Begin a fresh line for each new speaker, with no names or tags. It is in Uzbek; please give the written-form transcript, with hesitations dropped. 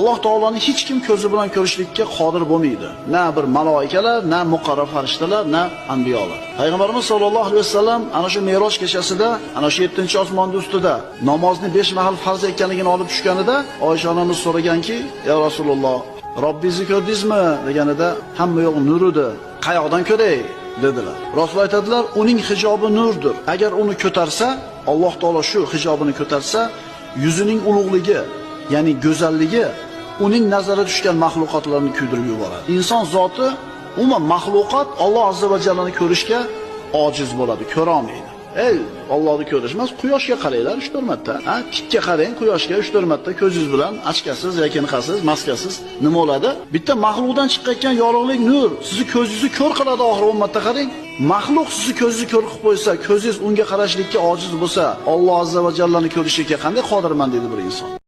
Alloh taoloni hech kim ko'zi bilan ko'rishlikka qodir bo'lmaydi. Na bir maloikalar, na muqarrab farishtalar, na anbiyolar. Payg'ambarimiz sollallohu alayhi vasallam ana shu Me'roj kechasida, ana shu 7-osmonning ustida namozni 5 mahal farz ekanligini olib tushganida Oysha onamiz so'raganki, "Ya Rasululloh, Robbingizni ko'rdingizmi?" deganida, "Hamma yo'q nur edi. Qayoqdan ko'ray?" dedilar. Rasul aytadilar, "Uning hijobi nurdir. Agar uni ko'tarsa, Alloh taolo shu hijobini ko'tarsa, yuzining ulug'ligi, ya'ni go'zalligi uning nazari tushgan maxluqotlarni kuydirib yuboradi." Inson zoti, umuman maxluqot Alloh azza va jallani ko'rishga ojiz bo'ladi, ko'ra olmaydi. Ey, Allohni ko'rish emas, quyoshga qaranglar 3-4 marta. Ha, tikka qarang quyoshga 3-4 marta ko'zingiz bilan, ochkasiz yoki niqasiz, maskasiz nima bo'ladi? Bitta maxluqdan chiqayotgan yorug'lik nur sizni ko'zingizni ko'r qiladi oxiri 10 marta qarang. Maxluq sizni ko'zingizni ko'r qilib qo'ysa, ko'zingiz unga qarashlikka ojiz bo'lsa, Alloh azza va jallani ko'rishga qanday qodirman dedi bir inson.